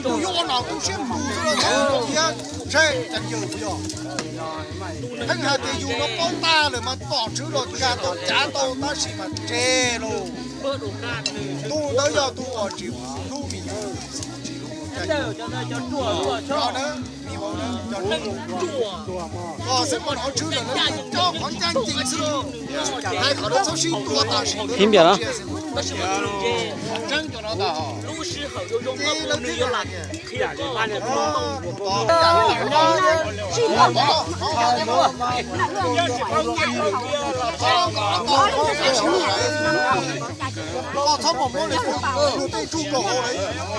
Tus yuav ua nom kuj siab mus xwb, thiab seb cas yus yog. Pheej hais tias yus no paub tag lawm mas tom tswv los nkag tau cav tau tab sis mas tseg lauj. Tus ntawd yog tus uas tsis hlub me nyuam. Os xwb mas hauv tswv lawm lawv coj qhov ncaj ncees xwb lauj. Hais kom lawv txhob sib tua tam sim ntawd. Tseeb cov no tas hos. Ces lawv twb qhia tias koj txhob pom muab lawv tej tsuj rau hauv lawm. Txhob pom muab lawv tej tsuj, yus txhob cia lawv tsuj.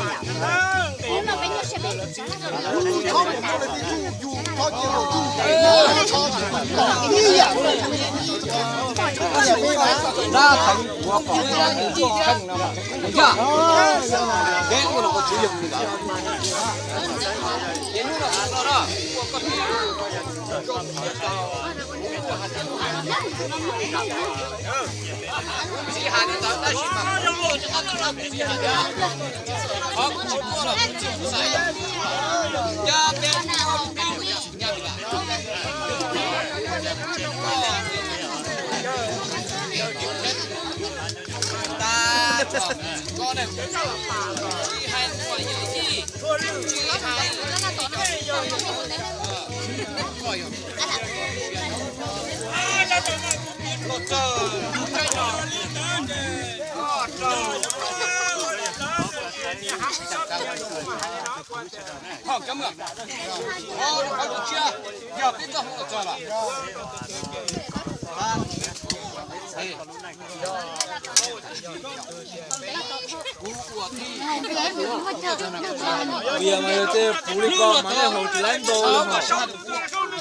Tias mas yog tej puv li ko mas nej haus tsis laib ntaus li mas.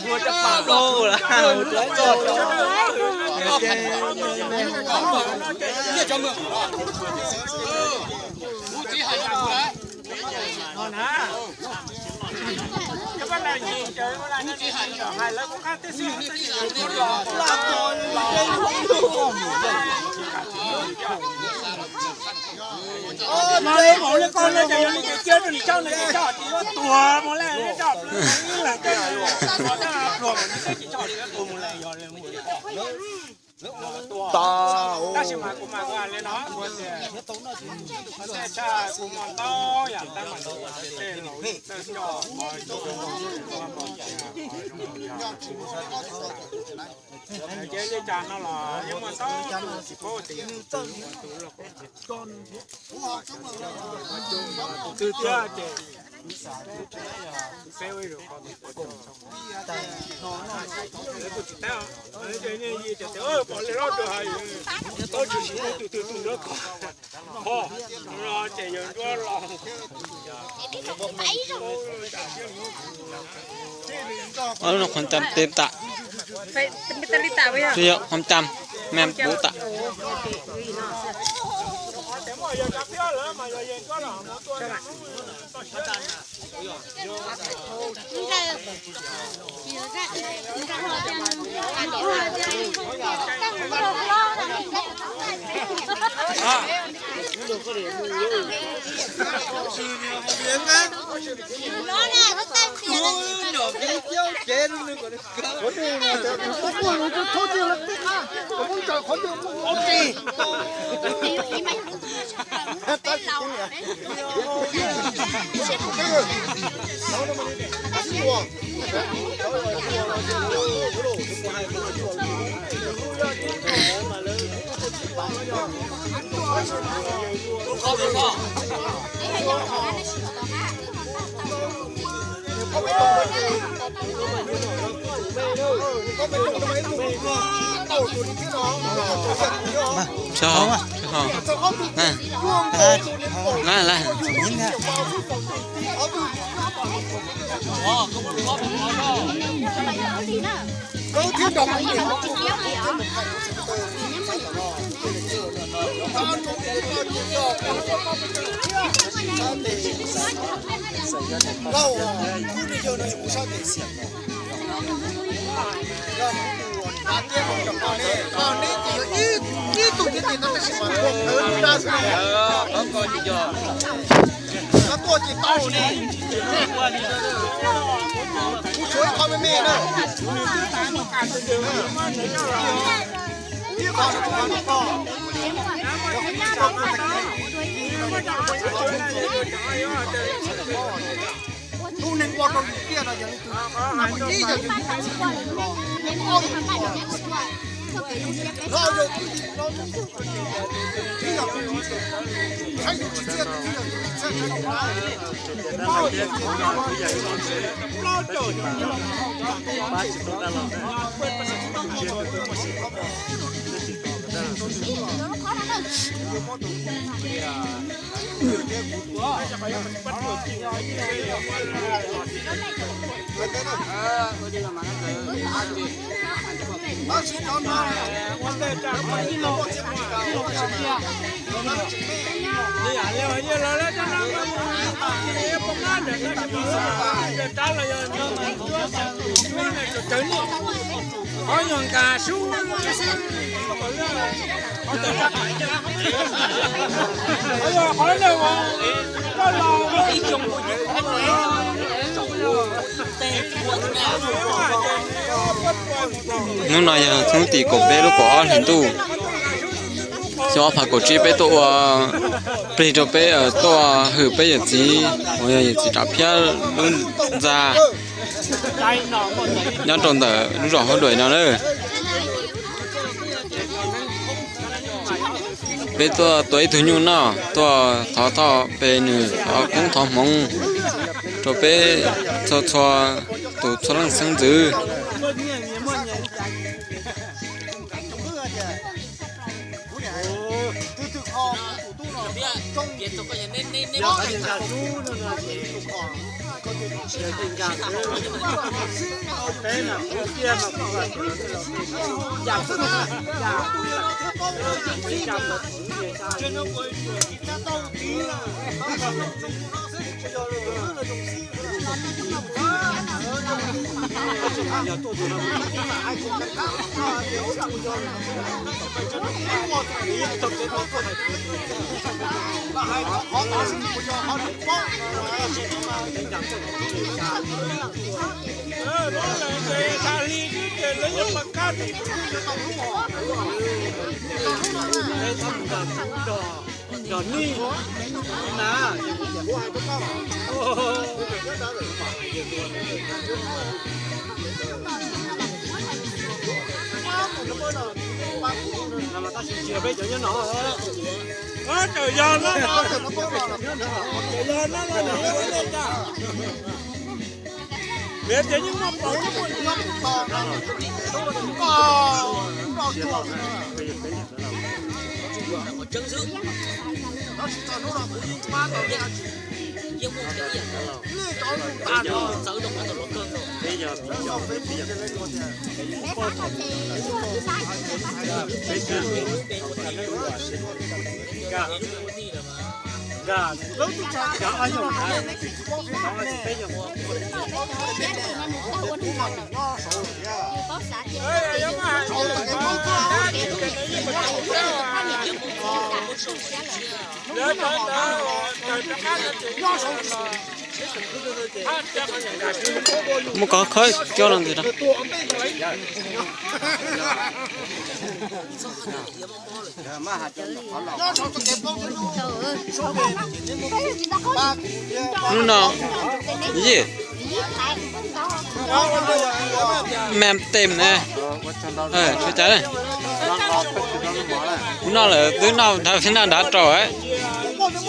Muaj caj pas lauj, haus tsis laib ntaus. No le haus li ko no ces yog li ces cia rau nws coj, nws coj ces yuav tuag mus lawm, coj ib leeg coj pluag mus, nws coj ces coj yuav tuag mus lawm, yog li mus. Tab sis mas kuv mas kuv hais li no, kuv tias, kuv tshaj kuv muaj ntau yam tab mas tej laus txawj coj, ces li cas no los yeej muaj ntau tus tsis paub tias tus twg thiab ces peb ua ib zaug qhov tus pom tsis tau, pom li hlob tus hais, tsis siv tus twg tus nraub qaum, ho no ces yawg nruab los. Qhov cam tes tam, qhov cam me puv tam. Lauj, kuv niag yawg no yog kuv sab tes xwb. Yog kuv tus hnav tiab no yog koj ne, koj neb ces yog ib tug thiab tes no tab sis mas ua qhawv dab xwb. Koj tuaj ces tau ne. Kuv tshuav ib qho me me na. Ib qho no kuv qhov no koj. Tus neeg ua rau yus tiaj no yog leej twg? Ib yog yus tus txiv los, ob yog tus tub los, los yog kwv tij no, ib yog tus txiv, saib yus tsis txiaj tus ib yog tus txiv txhawj tsis tau na. Hnub no yog hnub tim kaum peb lub kaum ob hli ntuj, xyoo ob phav kaum tsib peb tuaj ua plig rau peb, tuaj hwm peb yawm txiv uas yog yawm txiv Tsav Phiab lub ntxa nyob rau ntawm lub zos Hauv Duam no na. Peb tuaj tua ib tug nyuj noj, tuaj thov txoj pe nws, thov koob thov hmoov rau peb txhua txhua tus txhua leej xeeb ntxwv. Muab kov khawb coj los ntawm no. Hnub no, yej, me tem ne, tsuas cas, hnub no lawm twb noj nrad, noj nrad rau. Tus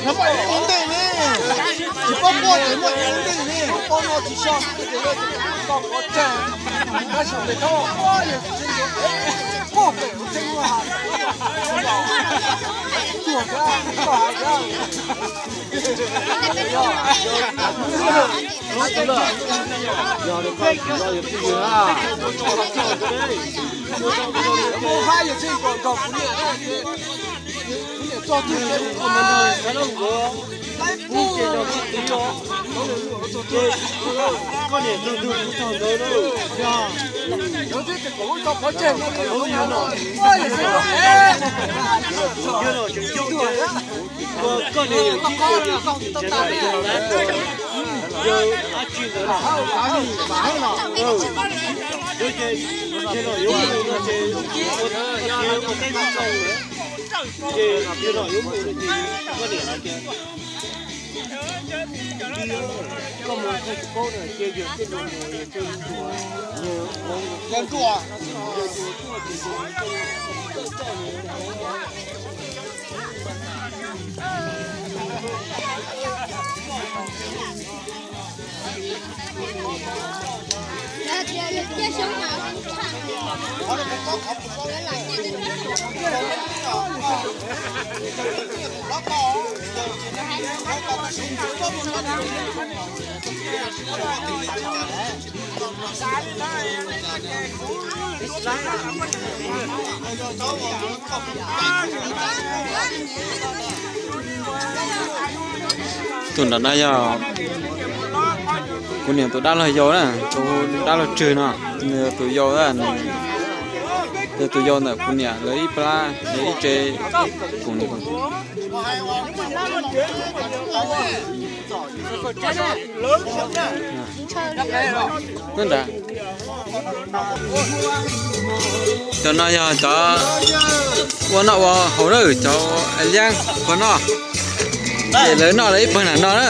no muaj ev ntej ne, tsis paub quaj ces muaj ev ntej ne, paub no tsis so, ces lawv tsis tau qhov tseeb. Koj niam yawm yij, yawg dab tsi ntawd na, yawg ces, ces los yuav mus no ces ua, ua teb mus txog lawm, ces yawg los yuav mus no ces koj niam hais tias, koj mus koj tsis paub na, ces yawg tej no mus yawg tej mus, yawg ua, yawg ua tuaj ces yawg Tus nram no yog kuv niam tus dab laug yau na, tus dab laug Tswg no, nws yog tus yau, yog tus yau ntawm kuv niam lawv ib plab, lawv ib tsev. Kuv niam Cov no yog cov ua noj ua haus na, cov Liab Qhuav Noj. Ces lawv noj lawv ib pawg nram no na.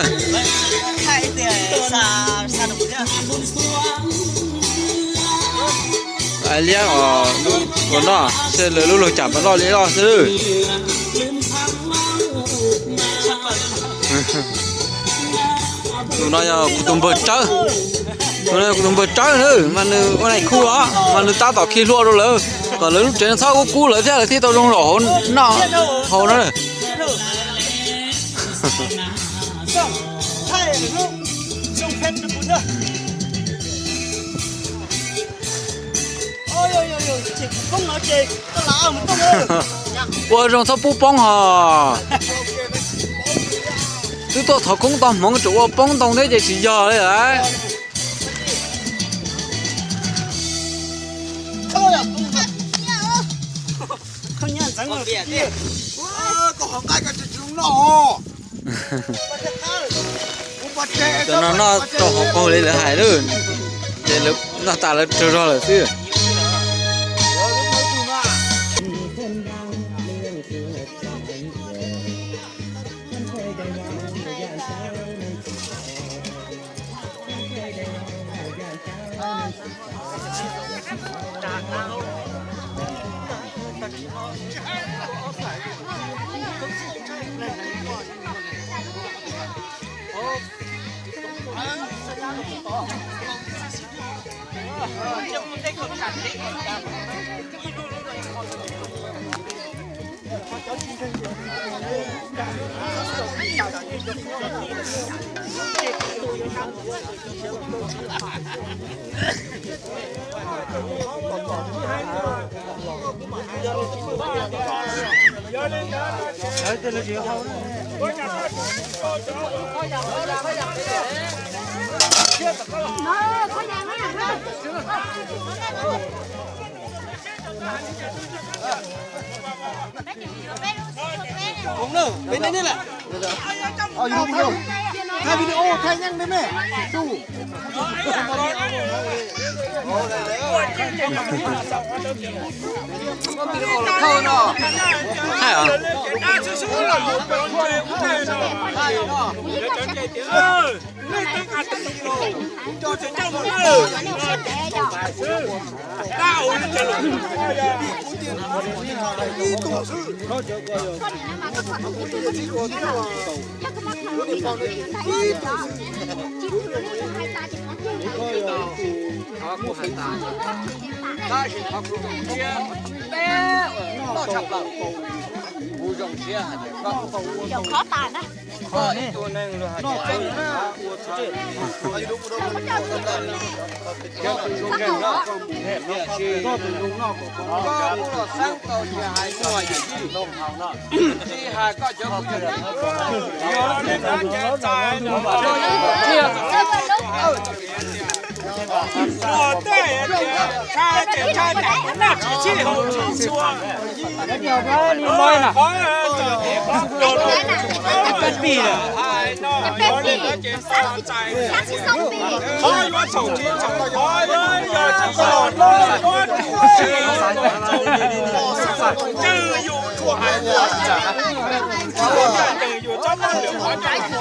Liab os, Qhuav Noj, lawv lub lug cam pas loj li loj xwb. Tus no yog kuv tus npawg Tsawb. Tus no yog kuv tus npawg Tsawb na, mas nws ua nais khu os, mas nws tab tom khi hlua rau lawv kom lawv lub tsev no txhob kub kub lawv thiab lawv thiaj tau zoo zaum hauv noj hauv no na. Ua zoo txhob pub poob hos. Twb tuaj thov koob tau hmoov tseem ua poob ntoo thiab ces tsis yog li lawm. Cov no noj tau hauv qaug li lawv hais lawm, ces lawv noj tas lawv tsaug zog lawm xwb. Hais os. Kuv hais tas, tab sis qhov kuv zoo siab, peb uas noj tshaj plaws, kuv zoo siab hais tias koj, koj ib tug neeg luag hais tias, koj tus zoo neeg no, tiam sis koj kuj los xeeb tau tias hais txog yawm yij, tsis hais koj cov kuv cov tij. Luag tej tshaj ces tshaj, noj tsis sib haum tsis txhua. Peb pib lawm. Qhov yuav txhaum tsis txhaum, qhov yog tsis txhaum, tswj yus tsuas hais ua, tswj yus txhob muab lwm qhov coj mus tiav,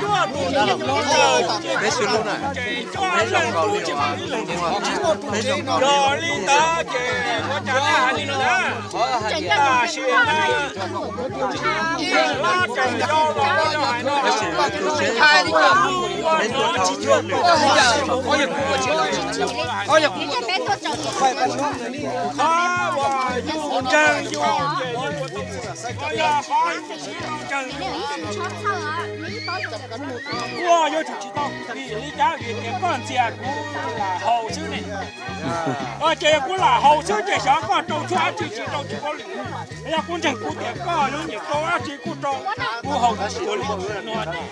tuaj tus ntawd ces coj leej tub tsis muaj ib leeg. Yog li ntawd ces ua cas nej hais li no na? Tam sim no ib lab tseem yau los yog hais no, qhov uas yus ntseeg yus ces yus ua tau, qhov yog qhov yus tsis ntseeg, ua yuav tsum tsis tau. Vim li cas? Vim tias koj ntxias kuv lam haus xwb ne. Ces kuv lam haus xwb ces xyov koj rau tshuaj dab tsi tsis rau tsis paub li. Yog kuv ntseeg kuv tias koj lub nyiam rau dab tsi kuj rau, kuv haus tsis tuag li no ces.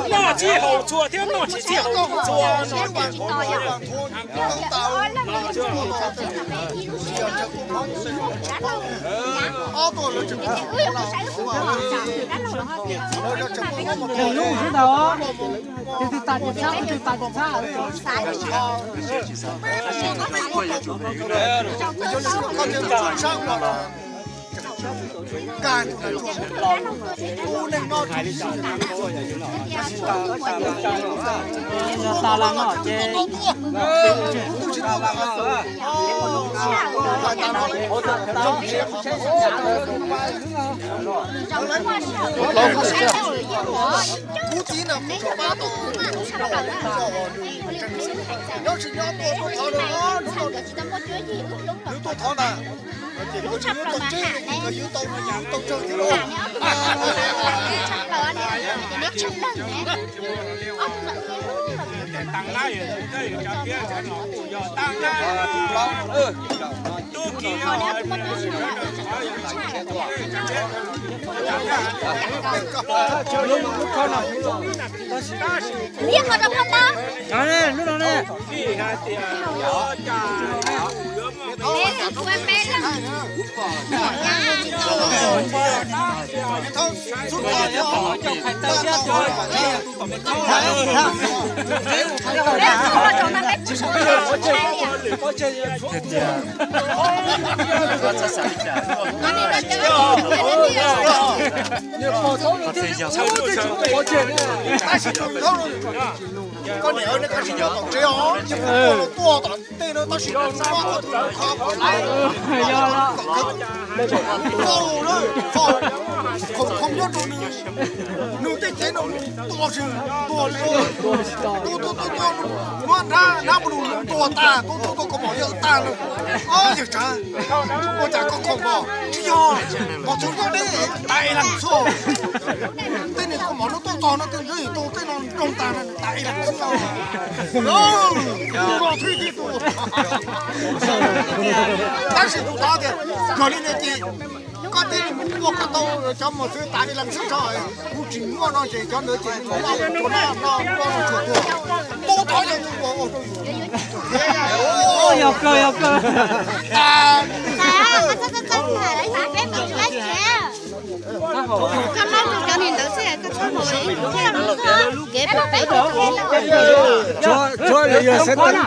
Noj txhij haus txhua thiab noj tsis txhij haus tsis txhua no. Neeg lub xwb ntag, tus twg tas tus txhab, tus twg tas tus txhab. Yog tas los no ces kuv txiv na, kuv tsis pab tau, nyob tsis nyob tuaj thov na, nws tuaj thov ntag. Ces kuv tsis yuav tau tseeb, nkawd yuav tau, yuav tau tsawg thiab lauj. Lub no ne. Koj niam, nej tab sis nyob tom tsev os, ces kuv tuaj los tuaj tom tej no tab sis nws tsis muaj qhov twg nws kho kom laiv. Tau lawm, khoom khoom nyob rau nws, nws tej cev no tuag zog, tuag li, tuag tuag tuag tuag, muab nrab nrab mus nws tuag tag, tuag tuag tuag kaus mom yawm tag lawm. Ob yawg Tsav, ua cas koj khoom os? Tsis yog, mos txwv nyob deb tas ib leeg xwb. Tej niag kaus mom no tuaj txog no tej nrab yawm tau tej no nroo tag no tas ib leeg xwb. Los thwj tib tug. Tab sis tus tod tias yog li ntawd ces koj teb mus ua kom tau cov mos txwv tas ib leeg xwb tso, kuv tsis muaj no ces cov ntawd ces nws muab ua no no no no tsuag tuag. Tus tod yog tus uas ua rau yus. Yog kawg, yog kawg. Koj mloog cov niag ntawd xwb, koj txhob mus kev pem peb. Tsuav lwm yawg xeeb teev,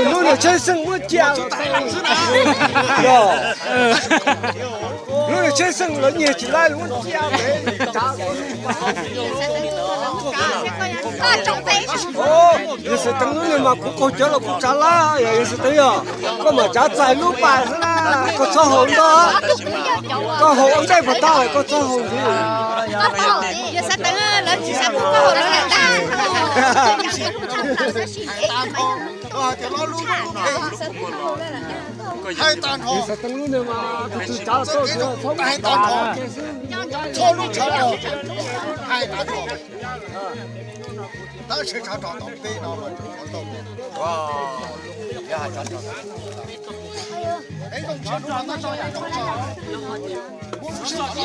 lub niag tsheb xeeb muab cia. Lub niag tsheb xeeb lawv nyiag tsis laib lawv muab cia. Yawg xeeb teev lub niag mas kuv qaug cawv los kuv tsav lab, yawg xeeb teev yog koj mam tsav txais lub pas xwb na. Koj txhob haus ntau, koj haus ua ntej puas tau, koj txhob haus ntau. Hais tag nrho, txhob lub tshav rog, hais tag nrho. Tab sis tshav rog tau peb no mas tseem tshav tau. Mus tsis los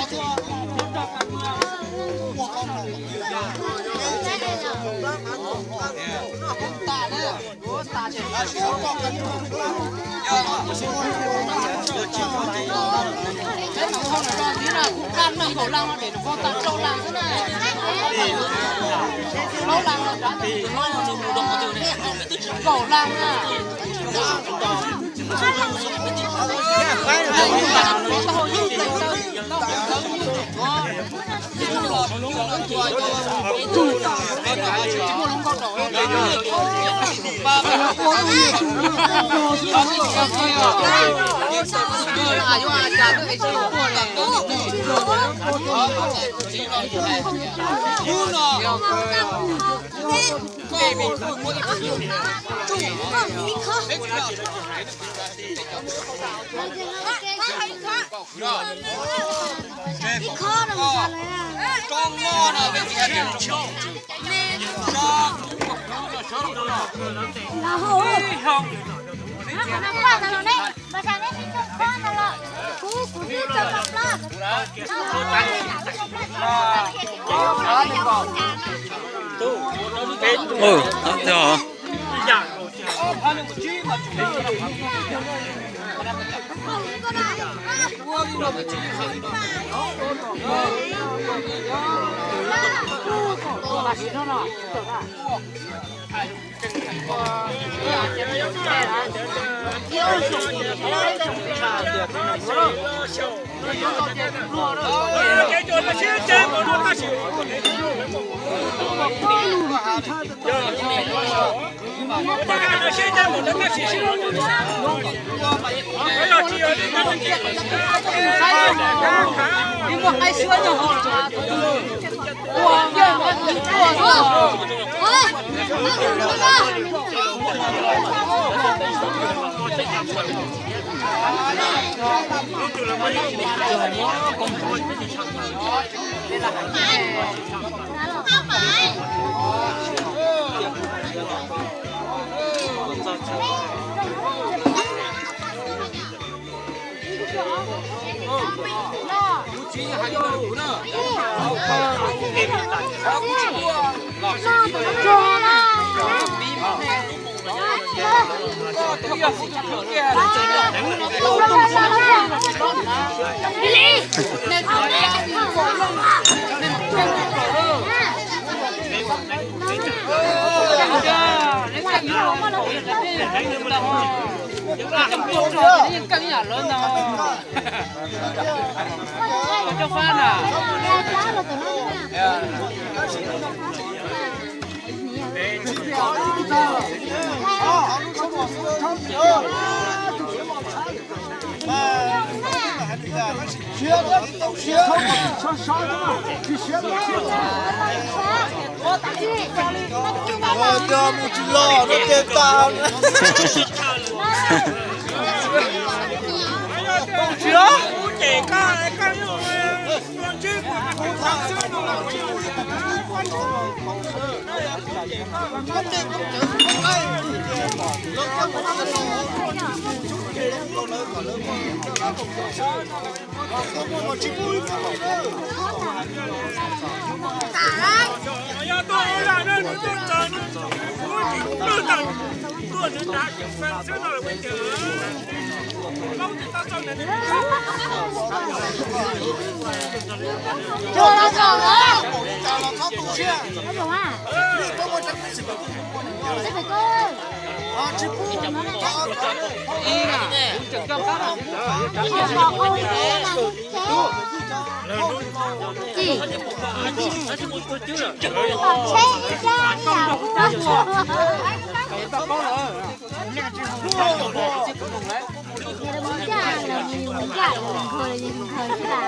no ces tas.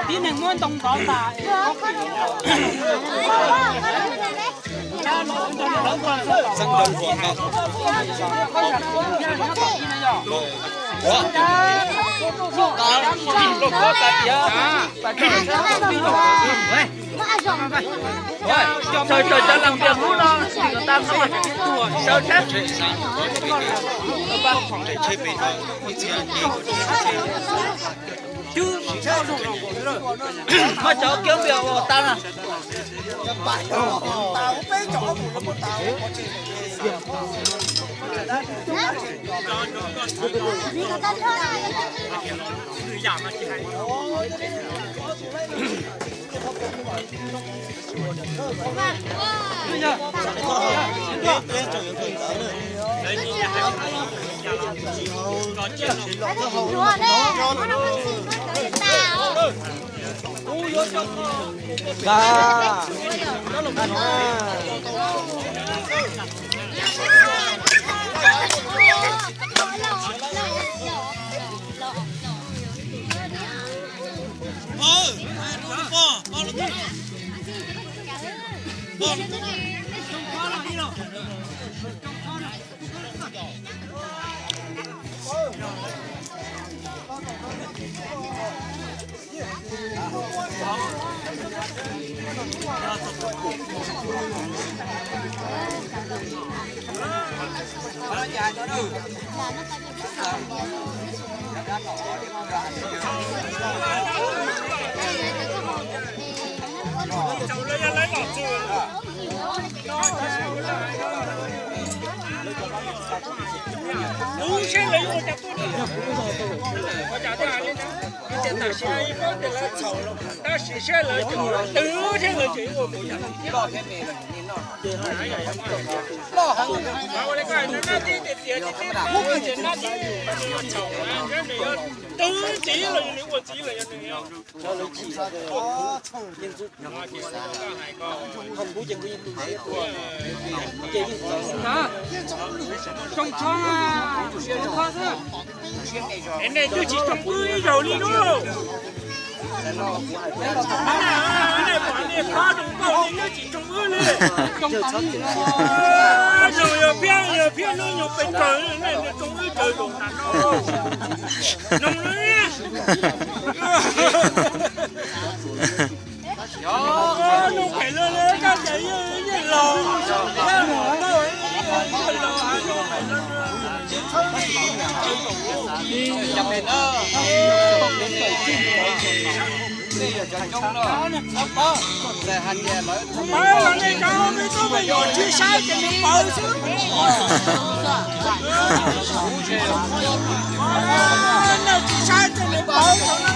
Tib neeg muab ntoo ntov tas. Sawv cov leej tias lub no tsis kom tau no, sawv sab. Muab cov kiab npias ua tau na. Tub seb lawv yuav ua cas tuaj, ua cas thiaj hais li ntawd. Tias tam sim no ib paub tias lawv txhaum los tab sis seb lawv tseem twv thiab lawv tseem yuav ua mus yam. Nab tib tias tias tib tib pub ces nab tib txhaum, twv ntxiv los yog nws ua ntxiv los yog nws. Nej twb tsis tsoo wb ib zaug li lauj. Nej pom nej pab zoo nkauj nej twb tsis tsoo wb li. Zoo yog phiab yog phiab hnub nyoog pes tsawg nej tsoo wb tsawg zaum tas no. Zoo li Tsis saib ces nws pawv xwb. Nej tsis saib ces nws pawv xwb.